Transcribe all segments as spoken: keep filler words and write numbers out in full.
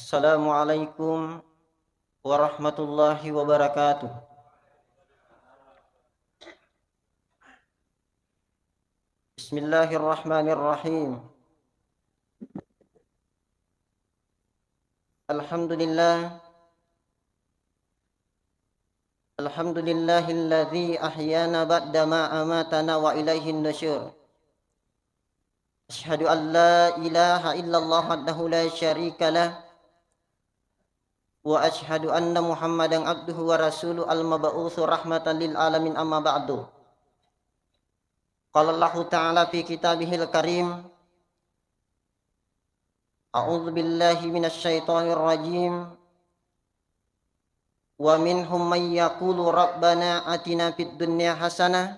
Assalamualaikum warahmatullahi wabarakatuh. Bismillahirrahmanirrahim. Alhamdulillah. Alhamdulillahilladzi ahyana ba'da ma amatana wa ilaihin nusyur. Asyhadu an la ilaha illallah wahdahu la syarika lah. Wa asyhadu anna Muhammadan abduhu wa rasuluh al-mab'utsu rahmatan lil alamin, amma ba'du. Qala Allahu ta'ala fi kitabihil karim, a'udzu billahi minasy syaithanir rajim. Wa minhum may yaqulu rabbana atina fid dunya hasanah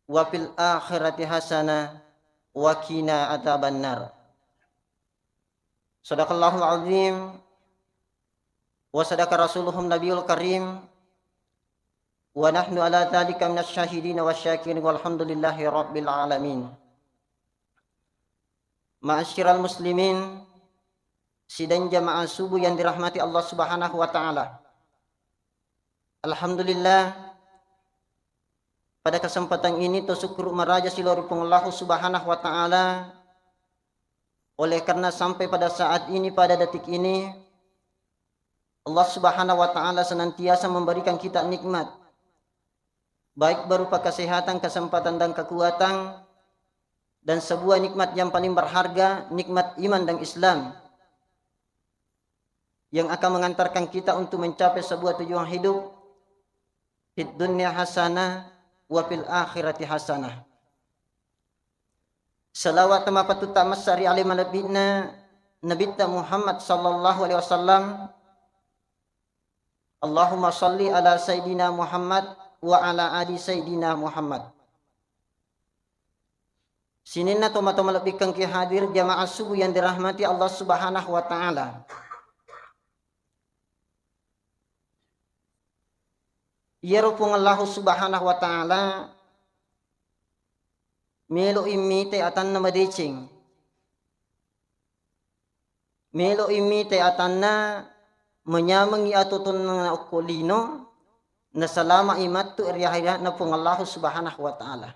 wa fil akhirati hasanah wa qina adzabannar. Sadaqallahul azim wa sadaqa rasuluhun nabiyul karim wa nahnu ala dzalika minasy syahidin wasy syakirin walhamdulillahi rabbil alamin. Ma'asyiral muslimin, sidang jamaah subuh yang dirahmati Allah Subhanahu wa taala. Alhamdulillah, pada kesempatan ini to syukur maraja silori Puang Allahu Subhanahu wa taala, oleh karena sampai pada saat ini, pada detik ini, Allah Subhanahu wa taala senantiasa memberikan kita nikmat, baik berupa kesehatan, kesempatan dan kekuatan, dan sebuah nikmat yang paling berharga, nikmat iman dan Islam, yang akan mengantarkan kita untuk mencapai sebuah tujuan hidup, fid dunya hasanah wa fil akhirati hasanah. Salawat mapatutta massa ri ale malebbi'na Nabitta Muhammad sallallahu alaihi wasallam. Allahumma salli ala Sayyidina Muhammad wa ala ali Sayyidina Muhammad. Sininna tomatoa malebbikkeng ki hadir, jamaah subuh yang dirahmati Allah Subhanahu wa taala. Iyaro Puang Allahu Subhanahu wa taala melo'i mite atanna madeceng. Melo'i mite atanna manyamengngi atuotuonna okko lino, nasalama'i mattu ri akhiratna Puang Allahu Subhanahu wa taala.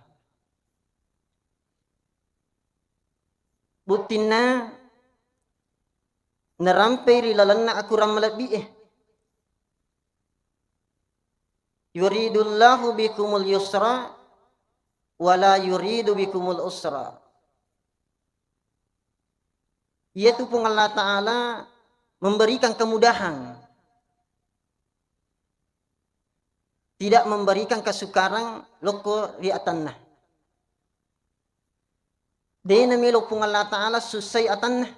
Buttinna narampei ri lalenna akurang malebbi'e. Yuridullahu bikumul yusra wa la yuridu bikumul usra. Iyatu Puang Allah Ta'ala memberikan kemudahan, tidak memberikan kesukaran lokko ri atanna. De namelo Puang Allah Ta'ala sussai atanna.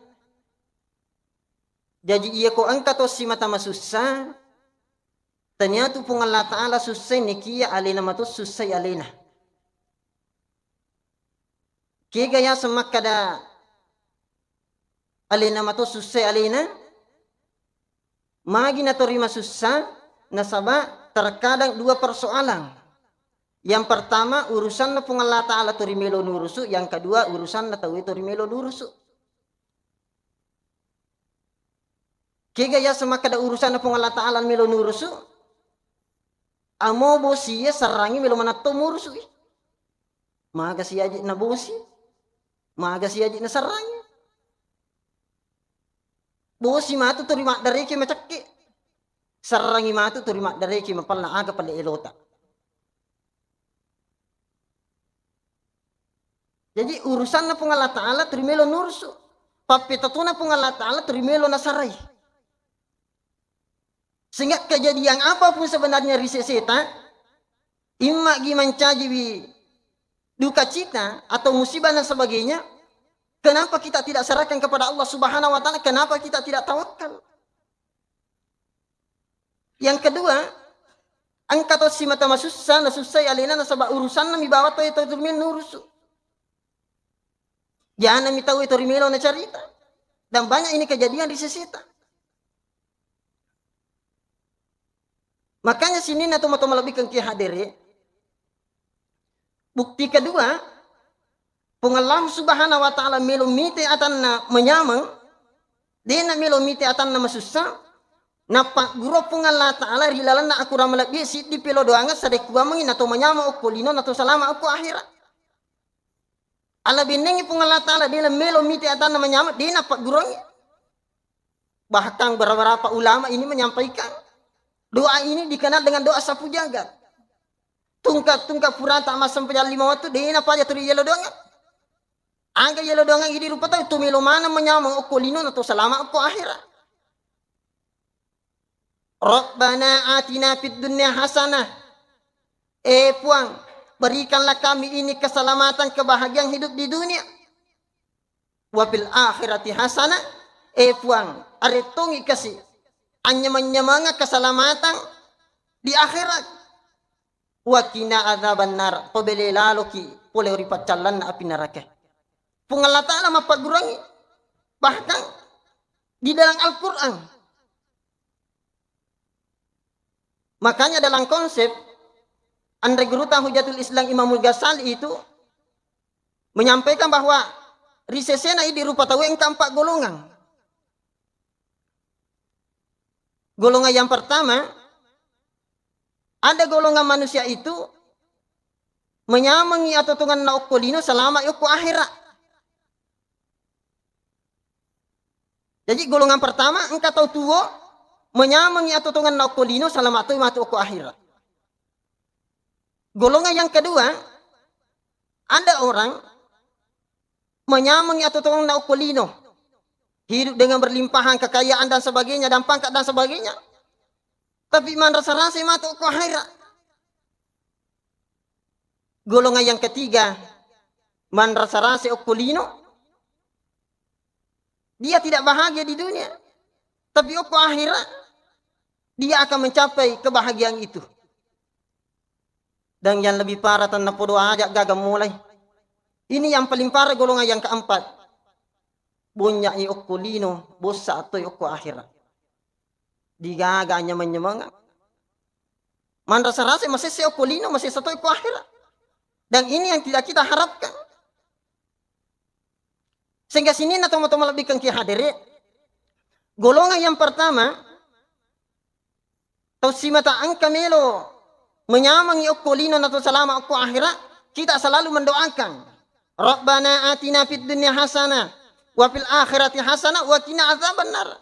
Jaji, iyako engka to simata masussa, taniatu Puang Allah Ta'ala sussai, nekiya alena mato sussai alena. Kega yaseng makkada alena mato sussai alena? Magi natori masussa? Nasaba terkadang dua persoalan. Yang pertama, urusanna Puang Allah Ta'ala tori melo nurusu, yang kedua, urusanna tauwe tori melo nurusu. Kega yaseng makkada urusanna Puang Allah Ta'ala melo nurusu? Amo bosi ye sarrangi melo manatto murusu i. Maga siaji na bosi? Maga siaji na sarrangi? Bosi matu turi maddareke macakke. Sarrangi matu turi maddareke mapella aga pale elota. Jadi, urusanna Puang Allah Ta'ala turi melo nurusu. Pappetatuna Puang Allah Ta'ala turi melo nasarai. Sehingga kejadian apapun sebenarnya ri seseta, imma gi mancajiwi duka cita atau musibah dan sebagainya, kenapa kita tidak serahkan kepada Allah Subhanahu wa Ta'ala? Kenapa kita tidak tawakal? Yang kedua, engka to simata masussa, nasussai alena nasaba urusanna mi bawa to, to turi melo nurusu. Jana mi tau tori melo nacarita. Dan banyak ini kejadian ri seseta. Makanya sininna tomatoa malebbikkeng ki hadere. Bukti kedua, Puang Allah Subhanahu wa Ta'ala melo mite atanna manyameng, De' namelo mite atanna masussa, nappagguru Puang Allah Ta'ala ri lalenna akurang malebbi siddi pelo doangeng sadekkuammengi nato manyameng okko lino nato salama okko akhera. Ala bennengngi Puang Allah Ta'ala de' namelo mite atanna manyameng, de' nappagguruangngi. Bahkan beberapa ulama ini menyampaikan doa ini dikenal dengan doa sapu jagat. Tungka-tungka purata massempajang lima wettu de' napaja tuli yelo doangeng. Aga yelo doangeng idi rupa tau tu melo maneng manyameng okko lino nato salama okko akhera. Rabbana atina fid dunya hasanah. Eh Puang, berikanlah kami ini keselamatan, kebahagiaan hidup di dunia. Wa fil akhirati hasanah. Eh Puang, arettongi kasi anyameng-nyamengeng keselamatan di akhirat. Wa qina adzabannar, pabele laloki pole ri paccallanna api neraka. Puang Allah Ta'ala mappagguruangngi bahkan di dalam Al-Quran. Makanya dalam konsep Anre Guruta Hujatul Islam Imamul Ghazali itu menyampaikan bahwa ri sesena idi rupa tau engka empat golongan. Golongan yang pertama, ada golongan manusia itu menyamengi atotongenna okko lino salama okko akhera. Jadi golongan pertama engka tau tuo menyamengi atotongenna okko lino salama toi matu okko akhera. Golongan yang kedua, ada orang menyamengi atotongenna okko lino, hidup dengan berlimpahan kekayaan dan sebagainya dan pangkat dan sebagainya, tapi manrasa-rasa matu okko akhera. Golongan yang ketiga, manrasa-rasa okko lino, dia tidak bahagia di dunia, tapi okko akhera dia akan mencapai kebahagiaan itu. Dan yang lebih parah, tennapodo aja gaga mulai. Ini yang paling parah, golongan yang keempat. Bonyai okko lino, bossa toi okko akhera. Digaga nyameng-nyameng. Manrasa-rasa masessa okko lino, masessa toi okko akhera. Dan ini yang tidak kita harapkan. Sehingga sininna tomatoa malebbikeng ki hadere, golongan yang pertama, tau simata engka melo menyamengi okko lino nato salama okko akhera, kita selalu mendoakan, Rabbana atina fid dunya hasanah wa fil akhirati hasanah wa qina adzabannar.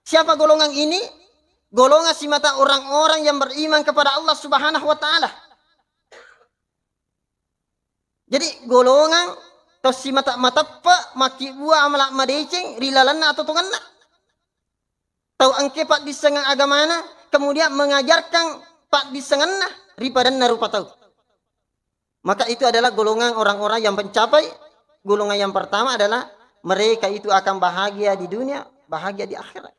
Siapa golongan ini? Golongan simata orang-orang yang beriman kepada Allah Subhanahu wa Ta'ala. Jadi golongan tau simata mateppe makkibbua amala madeceng ri lalenna atotongenna. Tau engke paddissengang agamana, kemudian mengajarkan paddissenganna ri padanna rupa tau. Maka itu adalah golongan orang-orang yang mencapai golongan yang pertama adalah mereka itu akan bahagia di dunia, bahagia di akhirat.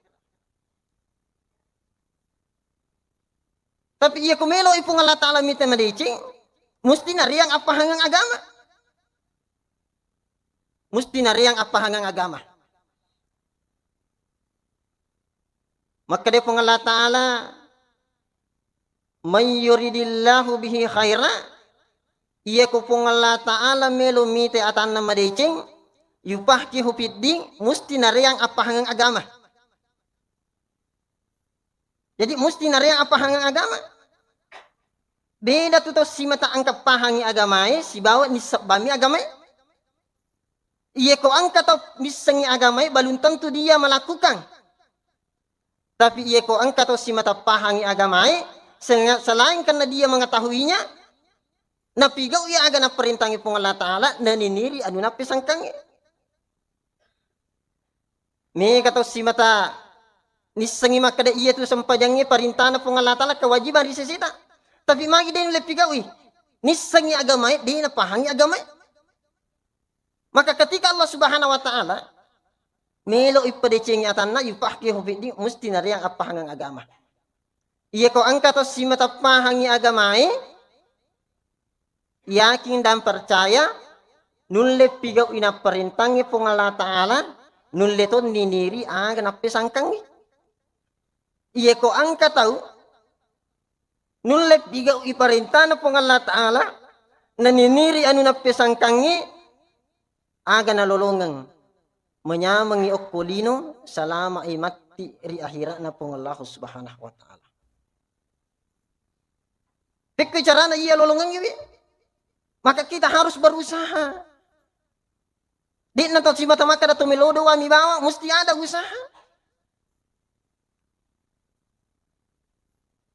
Tapi iya ko melo i Puang Allah Ta'ala mita madeceng, musti nareang appahangeng agama. Musti nareang appahangeng agama. Makkeda Puang Allah Ta'ala, "May yuridillahu bihi khaira," iya ko Puang Allah Ta'ala melo mita atanna madeceng, yufaqqihhu fid din, musti nareang appahangeng agama. Jadi musti nareang appahangeng agama. Beda tu tau simata engka pahangi agamae sibawa nissebbami agamae. Iya ko engka tau missengi agamae, belum tentu dia melakukan. Tapi iya ko engka tau simata pahangi agamae, sel-, selain karena dia mengetahuinya, napigau iya aga naparentangi Puang Allah Ta'ala, naniniri anu nappesangkangnge. Mega tau simata nissengi makkeda iya tu sempajangnge parintana Puang Allah Ta'ala, kewajiban ri seseta. Tapi magi de nulle pigaui? Nissengi agamae, de napahangi agamae. Maka ketika Allah Subhanahu wa Ta'ala melo ippadecengi atanna, yufaqqihhu fid din, musti nareang appahangeng agama. Iya ko engka tau simata pahangi agamae, yakin dan percaya, nulle pigaui napparentangnge Puang Allah Ta'ala, nulle tonni niri aga nappesangkangngi. Iya ko engka tau nulle pigaui parentana Puang Allah Ta'ala, naniniri anu nappesangkangngi, aga nalolongeng. manyamengngi okko lino, salama'i matti ri akhira'na Puang Allahu Subhanahu wa Ta'ala. Pekko carana iya lolongengngi wi, maka kita harus berusaha. De'na tau simata makkeda to melodo wa mi bawang, mesti ada usaha.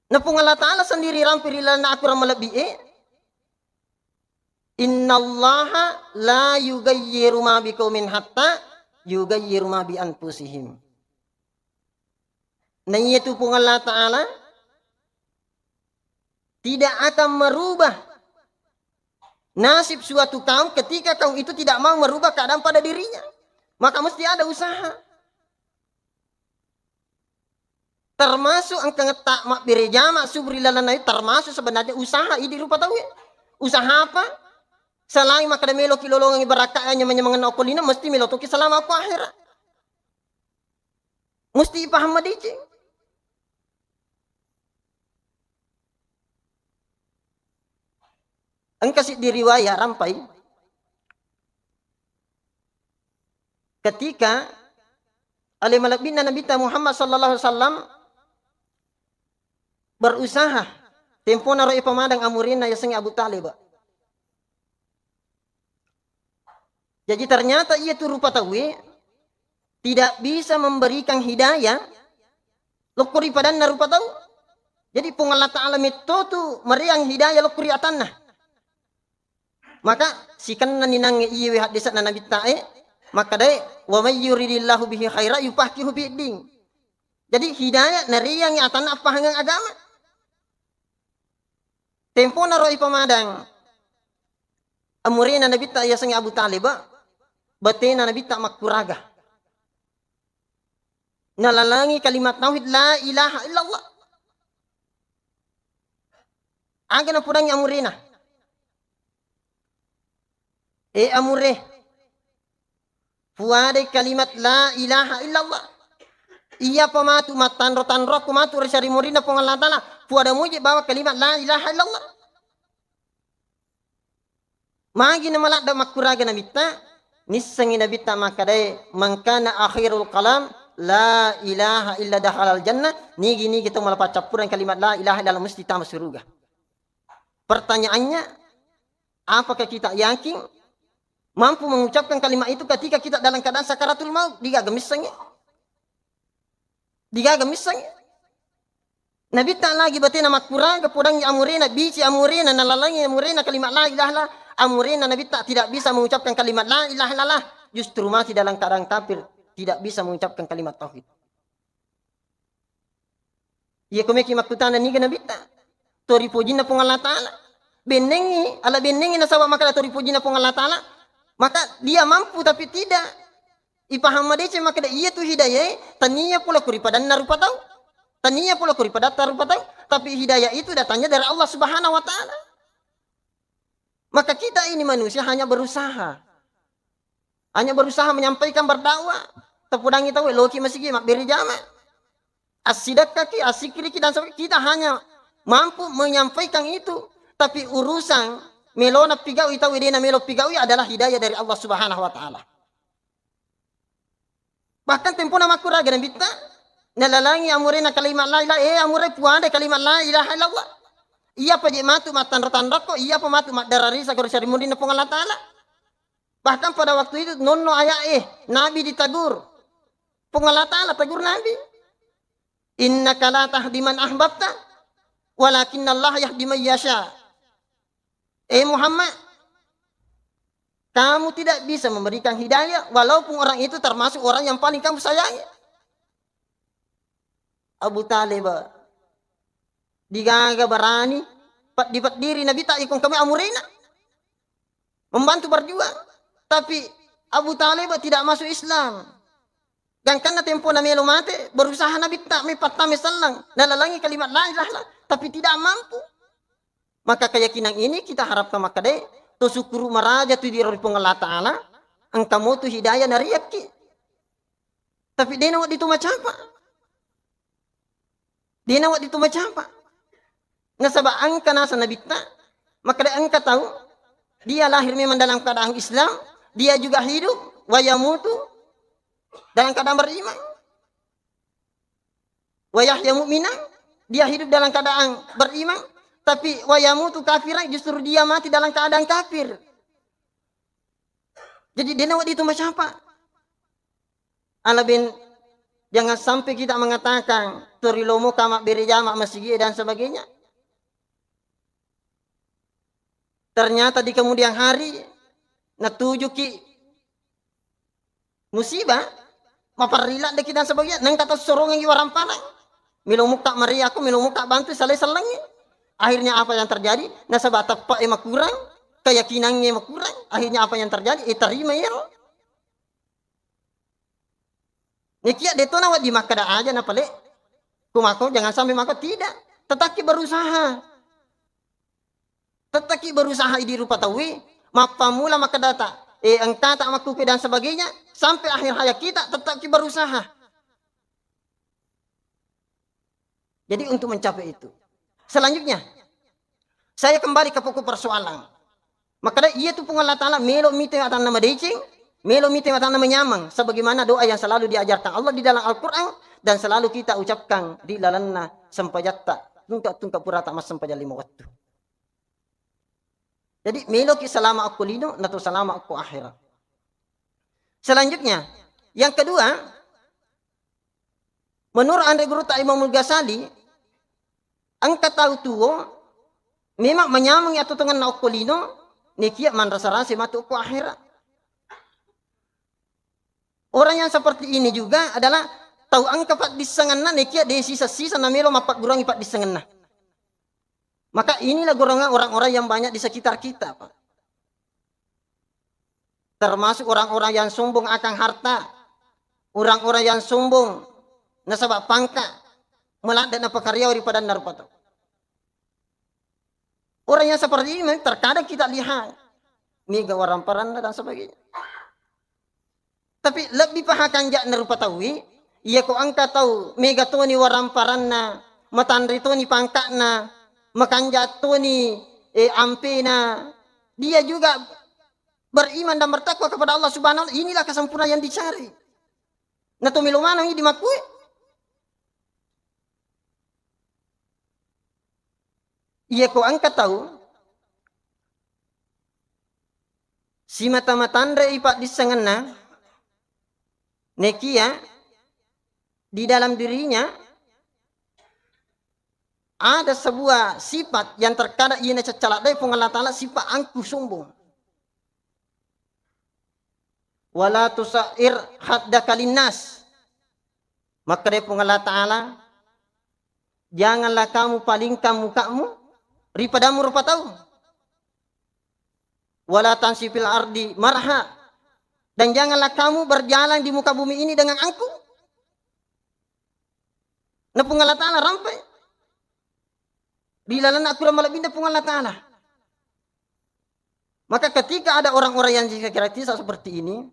Na Puang Allah Ta'ala sendiri rampe ri lalenna akorang malebbi'e, "Innallaha la yugayyiru ma biqaumin hatta yugayyiru ma bi anfusihim." Na iyatu Puang Allah Ta'ala tidak akan merubah nasib suatu kaum ketika kaum itu tidak mau merubah keadaan pada dirinya. Maka mesti ada usaha. Termasuk engka ngetta mabbere jama subuh ri lalenna, termasuk sebenarnya usaha idi rupa tauwe. Usaha apa? Selain makkeda meloki lolongengngi barakka nyameng-nyamengenna okko lino, mesti melo toki salama okko akhera. Mesti ipahang madeceng. Engka siddi riwayat rampai, ketika ale malebbinna Nabitta Muhammad sallallahu alaihi wasallam berusaha, tempona ro ipamadang amurenna yasengnge Abu Talib. Jadi ternyata iya tu rupa tauwe tidak bisa memberikan hidayah lokko ri padanna rupa tau. Jadi Puang Allah Ta'ala metto tu meriang hidayah lokko ri atanna. Maka sikennani nangnge iyewe haddesa'na Nabitta e, makkedae, "Wa may yuridillahu bihi khaira yufaqihu fiddin." Jadi hidayah nariangngi atanna appahangeng agama. Tempona ro ipamadang amurena Nabitta yasengnge Abu Talib, batena Nabitta makkuraga. Nalalangi kalimat tauhid la ilaha illallah. Aga napudangi amurena? E amure, puadai kalimat la ilaha illallah. Iyapa matu mattanro-tanrokku matu ri sarimurinna Puang Allah Ta'ala, puada muji bawa kalimat la ilaha illallah. Magi na maladda makkuraga Nabitta? Nissengngi Nabitta makkadae, "Man kana akhirul kalam la ilaha illa dakhalal jannah." Nigi-nigi tau malapaccappureng kalimat la ilaha illallah mesti tama suruga. Pertanyaannya, apakah kita yakin mampu mengucapkan kalimat itu ketika kita dalam keadaan sakaratul maut? Digaga missengngi? Digaga missengngi? Nabitta lagi batena makkuraga, podangngi amurena, bici amurena, nalalangi amurena kalimat la ilaha illallah. Amurena Nabitta tidak bisa mengucapkan kalimat la ilaha illallah. Justru mati dalam keadaan kafir, tidak bisa mengucapkan kalimat tauhid. Iya komeki makkutana niga Nabitta? To ripojinna Puang Allah Ta'ala. Bennengi, ala bennengi nasaba makkeda to ripojinna Puang Allah Ta'ala. Maka dia mampu tapi tidak. Ipahang madeceng makkeda iya tu hidayae, tania pole ko ri padanna rupa tau. Tania pole ko ri padatta rupa tau. Tapi hidayah itu datangnya dari Allah Subhanahu wa Ta'ala. Maka kita ini manusia hanya berusaha. Hanya berusaha menyampaikan berdakwah. Tepudangi tau, loki masigi, mabbere jama. Assidekkaki, assikkiriki, dan sebagainya. Kita hanya mampu menyampaikan itu. Tapi urusan melona pigaui tau, dena melo pigaui adalah hidayah dari Allah Subhanahu wa Ta'ala. Bahkan tempona makkuraga Nabitta, nalalangi amurena kalimat la ilaha, eh, amure puada kalimat la ilaha illallah. Iyapa je matu mattanro-tanrokko, iyapa matu maddarari sagoro sarimurinna Puang Allah Ta'ala. Bahkan pada waktu itu nonno ayat, eh, Nabi ditegur. Puang Allah Ta'ala tegur Nabi. "Innaka la tahdi man ahbabta, walakinnallaha yahdi man yasha." Eh Muhammad, kamu tidak bisa memberikan hidayah walaupun orang itu termasuk orang yang paling kamu sayangi. Abu Talib digaga barani, ped-, dipeddiri Nabitta ikong kami amurena membantu berjuang. Tapi Abu Talib tidak masuk Islam. Gangkanna tempona melo mate, berusaha Nabitta mepattame selleng, nalalangi kalimat la ilaha illallah, tapi tidak mampu. Maka keyakinan ini kita harapkan makkeda, to sukkuru maraja tu di Puang Allah Ta'ala, engka motu hidayah nariakki. Tapi dena wedding tu macapa. Dena wedding tu macapa. Nasaba engka naseng Nabitta, makkeda engka tau, dia lahir memang dalam keadaan Islam, dia juga hidup, wa yamutu, dalam keadaan beriman. Wa yahya mu'minan, dia hidup dalam keadaan beriman, tapi wa yamutu kafiran, justru dia mati dalam keadaan kafir. Jadi, de' nawedding itu masyapa. Ala ben, jangan sampai kita mengatakan, torilomo kama bere jama masigi dan sebagainya. Ternyata di kemudian hari, natujuki musibah, maparrila deki dan sebagainya, nengka tau sorongengi waramparang. Melo mukka mariaku, melo mukka bantu, salai sellengi. Akhirnya apa yang terjadi? Nasaba teppa e makurang, keyakinannya makurang. Akhirnya apa yang terjadi? Eh, terima ya. Nekia detona wadi makkada aja na pale. Kumako jangan sampai mako tidak. Tetapki berusaha. Tettaki berusaha idi rupa tauwe, mappamula makkedata, eh, engkata makkuke dan sebagainya, sampai akhir hayat kita tettaki berusaha. Jadi untuk mencapai itu. Selanjutnya, saya kembali ke pokok persoalan. Makkeda iya tu Puang Allah Ta'ala melo mite atanna madeceng, melo mite atanna manyameng, sebagaimana doa yang selalu diajarkan Allah di dalam Al-Quran dan selalu kita ucapkan di lalenna sempajatta, tungka-tungka purata massempajang lima waktu. Jadi, meloki salama okko lino, nato salama okko akhirat. Selanjutnya, yang kedua, menurut anre gurutta Imamul Ghazali, engka tau tuo memang manyamengi atutongenna okko lino, nekia manrasa-rasa matu okko akhirat. Orang yang seperti ini juga adalah tau engka paddissengenna, nekia de sisa-sisa namelo mappagguruangi paddissengenna. Maka inilah golongan orang-orang yang banyak di sekitar kita, Pak. Termasuk orang-orang yang sombong akan harta, orang-orang yang sombong nasaba pangka, maladde napakariawa ri padanna rupa tau. Orang yang seperti ini memang terkadang kita lihat, mega waramparanna dan sebagainya. Tapi lebbi paha kanja'na rupa tauwi, iya ko engka tau mega toni waramparanna, matanre toni pangka'na, makanja toni, eh, ampena, dia juga beriman dan bertakwa kepada Allah Subhanahu wa Ta'ala. Inilah kesempurnaan yang dicari. Na to melo maneng idi makkue. Iya ko engka tau simata-matanre i paddissengenna, nekia di dalam dirinya ada sebuah sifat yang terkadang iya nacaccaladai Puang Allah Ta'ala, sifat angkuh sombong. Wala tusair haddaka linnas. Makkeda Puang Allah Ta'ala, janganlah kamu palingkan mukamu ri padammu rupa tau. Wala tamsi fil ardi marha. Dan janganlah kamu berjalan di muka bumi ini dengan angkuh. Na Puang Allah Ta'ala rampai. Di lalenna akurang malebbinna Puang Allah Ta'ala. Maka ketika ada orang-orang yang dikira-kira seperti ini,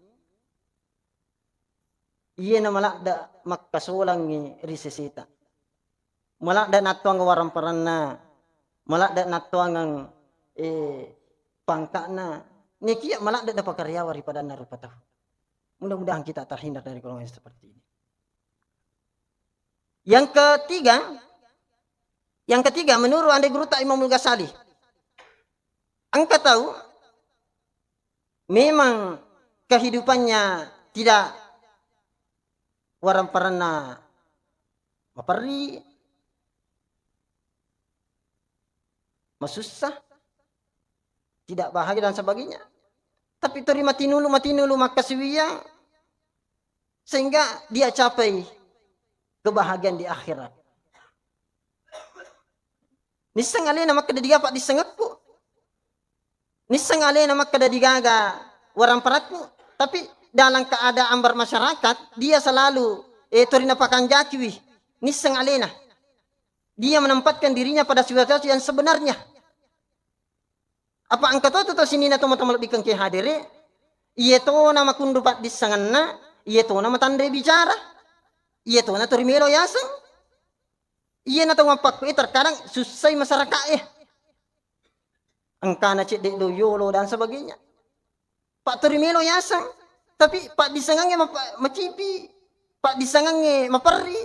iyena maladde makkasolangngi ri seseta. Maladde nattuang waramparanna, maladde nattuangeng, eh, pangka'na. Nekia maladde napakariawa ri padanna rupa tau. Mudah-mudahan kita terhindar dari golongan seperti ini. Yang ketiga, yang ketiga, menurut Ande Gurutta Imamul Ghazali, engka tau memang kehidupannya tidak waramparanna maperri, masussa, tidak bahagia dan sebagainya. Tapi tori matinulu, matinulu makkasiwiang, sehingga dia capai kebahagiaan di akhirat. Nisseng alena makkeda digaga paddissengekku. Nisseng alena makkeda digaga waramparakku. Tapi dalam keadaan bermasyarakat, dia selalu, eh, tori napakanjakiwi. Nisseng alena. Dia menempatkan dirinya pada situasi yang sebenarnya. Apa engka to tu tau sininna tomatoa malebbikeng ke hadere, iye tona makunru paddissengenna, iye tona matanre bicara, iye tona tori melo yaseng. Iye na tau mappakko e terkadang sussai masyarakat e. Engkana cedde do yolo dan sebagainya. Pak tori melo yaseng. Tapi paddisengengnge mapa-, macipi, paddisengengnge maperri.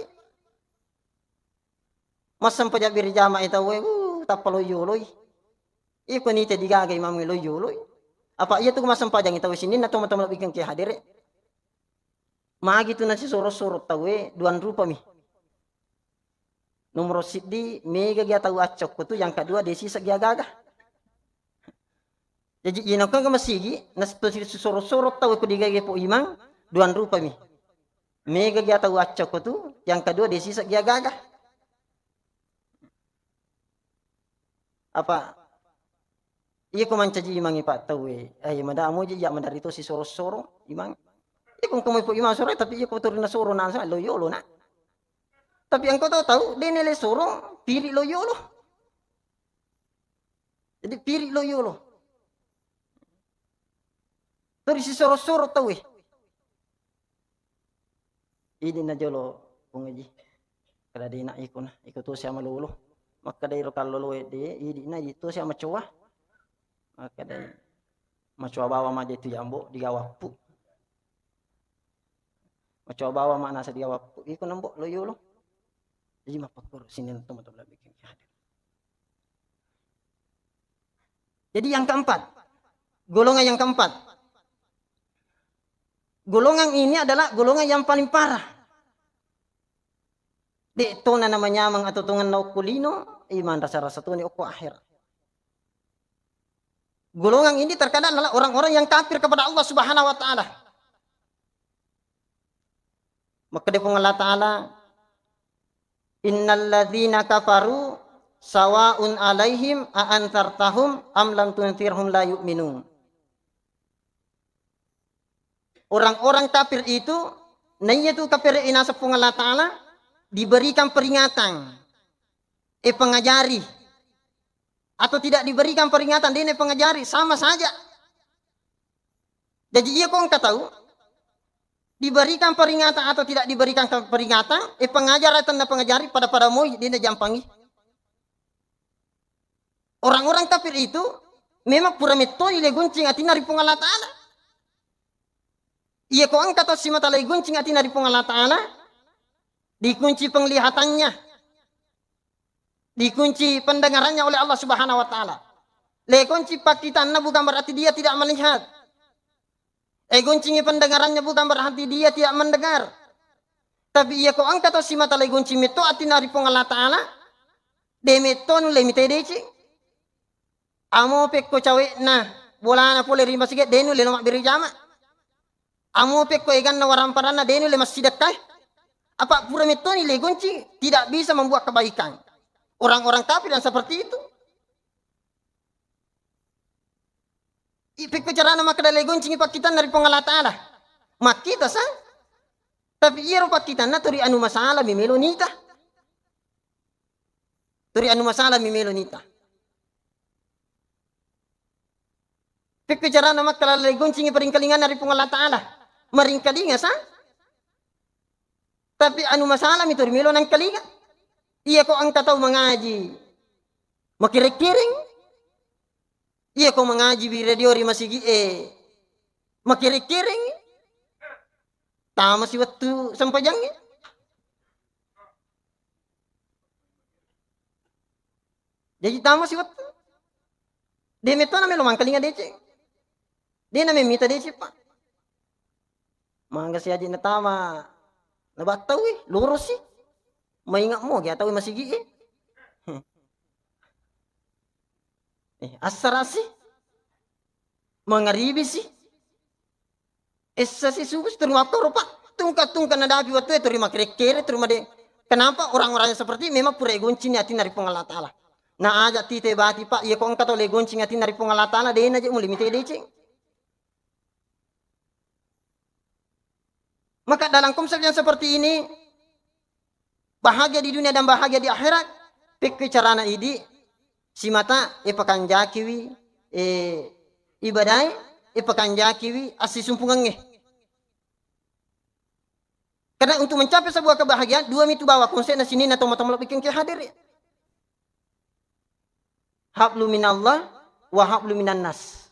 Massempajang berjamaah tauwe, uh, tappa loyoloi. Iko nite digaga imam loyoloi. Apa iya tu massempajang tauwe sininna to matoa malebbikkeng ke hadere. Magi tu nasisoro-soro tauwe duang rupami. Nomoro siddi, mega gia tau accokko tu, yang kedua, desi segia gaga. Jaji, iyana ko masigi, nasoro-soro tau ko digaga po imang, duang rupami. Mega gia tau accokko tu, yang kedua, desi segia gaga. Apa? Iya ko mancaji imangi pak tau e. Eh, mada amoji iya madari to sisoro-soro imang. Iya ko engka moi po imang soro, tapi iya ko turi nasoro na sa lo yolo na. Tapi engka to tau, de nele soro, piri lo yolo. Jadi piri lo yolo. Turi sisoro-soro tau e. Idi na jolo Puang Haji. Kada dena iko na, iko to sia malolo. Makkeda iro kallolo e de, idi na idi to sia macoa. Makkeda macoa bawa maja itu jambo digawappu. Macoa bawa ma nasa digawappu. Iko na mbo lo yolo. Jadi mapakkoro sini to matoa malebbikkeng ke hadere. Jadi yang keempat, golongan yang keempat. Golongan ini adalah golongan yang paling parah. De tona namanyameng atau tongenna okko lino, iman rasa-rasa toni okko akhirat. Golongan ini terkadang adalah orang-orang yang kafir kepada Allah Subhanahu wa Ta'ala. Makkeda Puang Allah Ta'ala, "Innalladzina kafaru sawaun alaihim a anzartahum am lam tunzirhum la yu'minun." Orang-orang kafir itu, naiya tu kafir inaseng Puang Allah Ta'ala, diberikan peringatan, eh, pengajari, atau tidak diberikan peringatan, dene pengajari, sama saja. Jadi iya ko engka tau diberikan peringatan atau tidak diberikan ke-, peringatan, eh, pengajar atau na pengajari pada-pada moi, dene jampangi. Orang-orang kafir itu memang pura mettoni le goncing atinna ri Puang Allah Ta'ala. Iya ko engka tau simata le goncing atinna ri Puang Allah Ta'ala, dikunci penglihatannya, dikunci pendengarannya oleh Allah Subhanahu wa Ta'ala. Le kunci pakkitanna bukan berarti dia tidak melihat. Eh, goncingi pendengarannya bukan berarti dia tidak mendengar. Tapi iya ko engka tau simata le goncing metto atinna ri Puang Allah Ta'ala, de metto nulle mite deceng. Amo pekko cawe'na bolana pole ri masigi, de nulle lo mabbere jama. Amo pekko eganna waramparanna, de nulle massidekkae. Apa pura mettoni le goncing, tidak bisa membuat kebaikan. Orang-orang kafir yang seperti itu. I, pekko carana makkeda le goncingi pakkitanna ri Puang Allah Ta'ala. Makkita sa. Tapi iyaro pakkitanna turi anu masalah mi melo nita. Turi anu masalah mi melo nita. Pekko carana makkeda le goncingi paringkalinganna ri Puang Allah Ta'ala. Maringkalinga sa. Tapi anu masalah mi turi melo nangkalinga. Iya ko engka tau mangaji. Makereng-kereng. Iya ko mangaji wi radio ri masigi e, makereng-kereng. Tama si wettu sempajangnge. Jadi tama si wettu. De metto na melo mangkalinga deceng. De na memita deceng, Pak. Mangga si aji natama nabattau e, loro si. Maingat mo, gia tau masigi e. Eh, assara si, mangaribi si, essa si, subuh si, turi makkoro, Pak. Tungka-tungka nadapi wettu e, turi makkere-kere, turi made. Kenapa orang-orang yang seperti ini memang pura egoncini atinna ri Puang Allah Ta'ala? Na aja tite bati, Pak, iya ko engka tau legoncing atinna ri Puang Allah Ta'ala, dena je muli mite deceng. Maka dalam konsep yang seperti ini, bahagia di dunia dan bahagia di akhirat, pekko carana idi, simata e pakanjakiwi, e, ibadae, e pakanjakiwi assisumpungengnge. Karena untuk mencapai sebuah kebahagiaan, dua mitu bawa konsepna sininna tomatoa malebbikkeng ke hadere. Hablu minallah wa hablu minannas.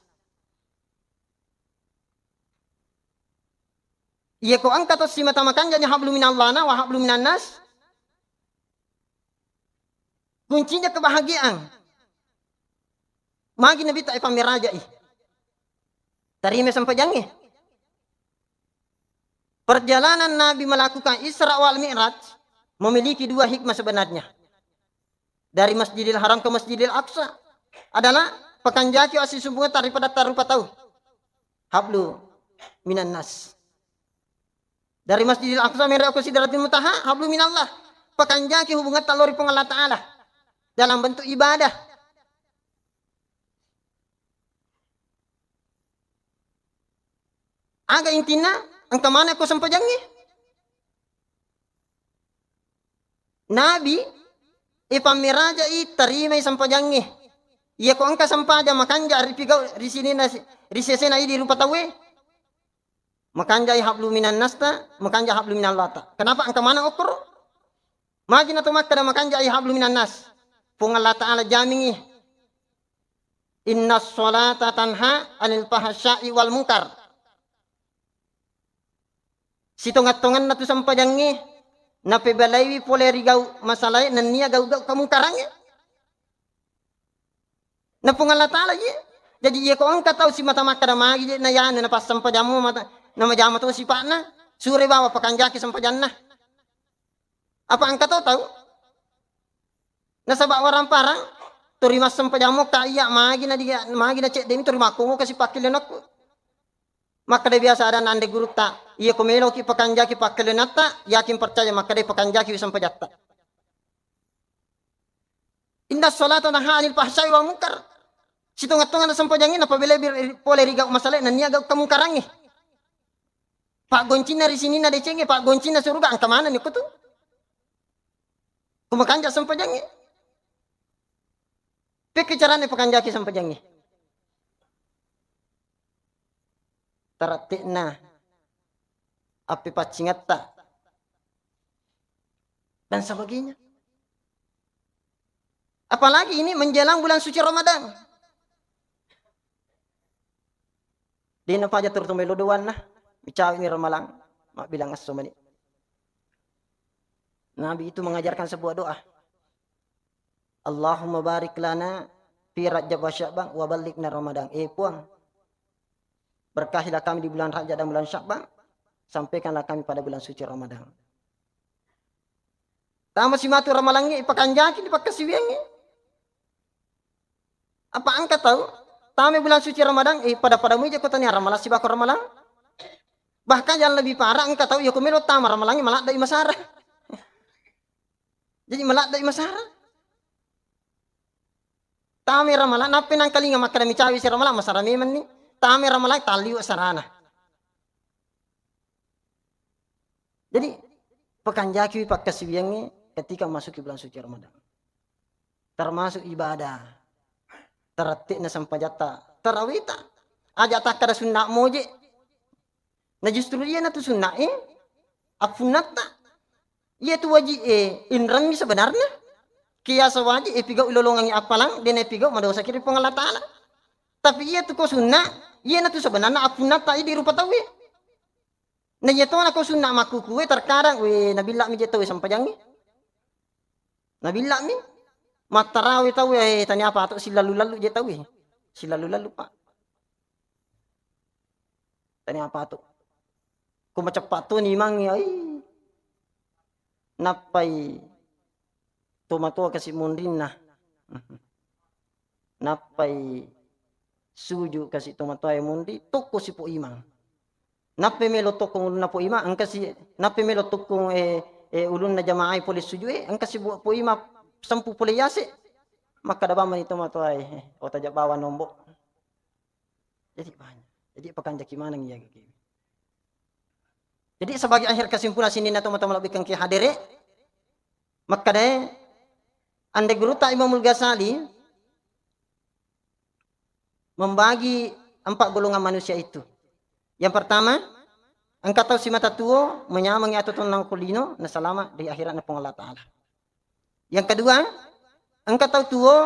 Iya ko engka to simata makanjani hablu minallana wa hablu minannas, kuncinya kebahagiaan. Magi Nabi ta ipammerajai. Tarima sempajangnge. Perjalanan Nabi melakukan Isra wal Mi'raj memiliki dua hikmah sebenarnya. Dari Masjidil Haram ke Masjidil Aqsa adalah pakanjaki assisumpungetta daripada tarupa tau. Hablu minannas. Dari Masjidil Aqsa mero ko Sidratil Muntaha, hablu minallah. Pakanjaki hubungatta lao ri Puang Allah Ta'ala dalam bentuk ibadah. Aga intinna, engka maneng ko sempajangnge. Nabi, ipammerajai, tarimai sempajangnge. Iya ko engka sempajang makanja ripigau ri sininna, ri sesena idi rupa tauwe. Makanjai hablu minannasta, makanja hablu minallata. Kenapa engka maneng okkoro? Magi na to makkeda makanjai hablu minannas. Puang Allah Ta'ala jamingi. Inna sholata tanha anil fahsya'i wal munkar. Sitonga-tonganna tu sempajangnge, napebalaiwi pole ri gau masalae nennia gau-gau kamungkarangnge. Na Puang Allah Ta'ala je. Jadi iya ko engka tau simata makkeda magi je na yanu na passempajammu mata, na majama to sipa'na, sure bawa pakanjaki sempajanna. Apa engka to tau? Nasaba warang parang, tori massempajammu ka iya magi na diga, magi na ceddemi tori makkongo kasi pakkellenakku. Makkeda biasa ada nande gurutta, iya ko meloki pakanjaki pakkellenatta, yakin percaya makkeda pakanjaki sempajatta. Inna sholata tanha anil fahsya'i wal munkar. Sitonga-tonganna sempajangnge napabelai bir-, pole ri gau masalae nennia gau kamungkarangnge. Paggoncinna ri sininna decengnge, paggoncinna suruga engka manenni kutu. Ko makanja sempajangnge. Pekki carana pakanjaki sempajangnge. Taratte'na appepaccingetta dan sebagainya. Apalagi ini menjelang bulan suci Ramadan. Dena paja turtu melo doanna, micawi ni Ramalang, mabbilang esso mani. Nabi itu mengajarkan sebuah doa. Allahumma barik lana fi Rajab wa Sya'ban wa ballighna Ramadan. Eh Puang, berkahilah kami di bulan Rajab dan bulan Sya'ban, sampaikanlah kami pada bulan suci Ramadan. Tama simatu Ramalangnge, ipakanjaki di pakkasiwiangnge. Apa engka tau tama bulan suci Ramadan, eh, pada-pada muja ko tania Ramalang sibako Ramalang. Bahkan yang lebih parah engka tau iya ko melo tama Ramalangnge maladde masara. Jadi maladde masara. Tama Ramalang, nappa nangkalinga makkeda micawi si Ramalang, masara memenni. Tama Ramalang, talliwe sarana. Jadi, pakanjakiwi pakkasiwiangnge ketika masuki bulan suci Ramadan. Termasuk ibadah. Taratte'na sempajatta, tarawita. Aja takkada sunna moje. Na justru iyanatu sunna'e, appunnatta. Iyatu waji'e, inremmi sebenarna. Kiasa waji'e pigau ilolongangi appalang, dena pigau madosaki ri Puang Allah Ta'ala. Tapi iyatu ko sunna, iyanatu sebenarna appunnatta idi rupa tauwe. Na iyatona ko sunna makkukue, terkadang, we, nabilla'mi je tauwe sempajangnge. Nabilla'mi, mattarawe tauwe, eh, tania apa to silalu-lalu je tauwe. Silalu-lalu, Pak. Tania apa to. Ko maceppa to ni mangi, ai. Nappai tomatoa kasi monrinna. Nappai suju kasi tomatoa e monri, tokko si po imang. Nappai melo tokkong ulunna po imang, engka si, nappai melo tokkong, eh, eh, ulunna jamaah e pole suju e, engka si buat po imang sempu pole yase. Makkada bamani tomatoa e, eh, otaja bawa nombok. Jadi banyak. Jadi pakanjaki maneng iya gigi. Jadi sebagai akhir kesimpulan sininna tomatoa malebbikan ki hadere, makkadae ande gurutta Imamul Ghazali membagi empat golongan manusia itu. Yang pertama, engka tau simata tuo menyamengi atau tonnang ko lino na salama di akhirat na Puang Allah Ta'ala. Yang kedua, engka tau tuo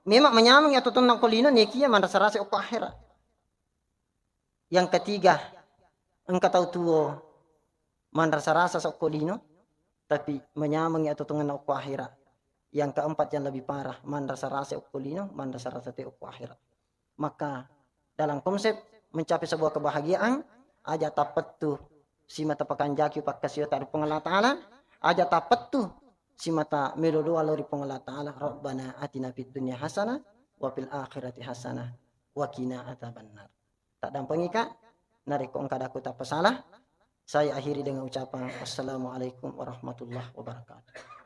memang menyamengi atau tonnang ko lino nekia manrasa-rasa okko akhirat. Yang ketiga, engka tau tuo manrasa-rasa sokko lino, tapi manyamengngi atuotuongenna okko akhera. Yang keempat yang lebih parah, manrasa-rasa okko lino, manrasa-rasa to okko akhera. Maka dalam konsep mencapai sebuah kebahagiaan, aja tappettu simata pakanjaki pakkasiwiang ri Puang Allah Ta'ala, aja tappettu simata melo doa lao ri Puang Allah Ta'ala, Rabbana atina fid dunya hasanah wa fil akhirati hasanah wa qina adzabannar. Taddampengika, narekko engka ada ku tappa salah, saya akhiri dengan ucapan assalamualaikum warahmatullahi wabarakatuh.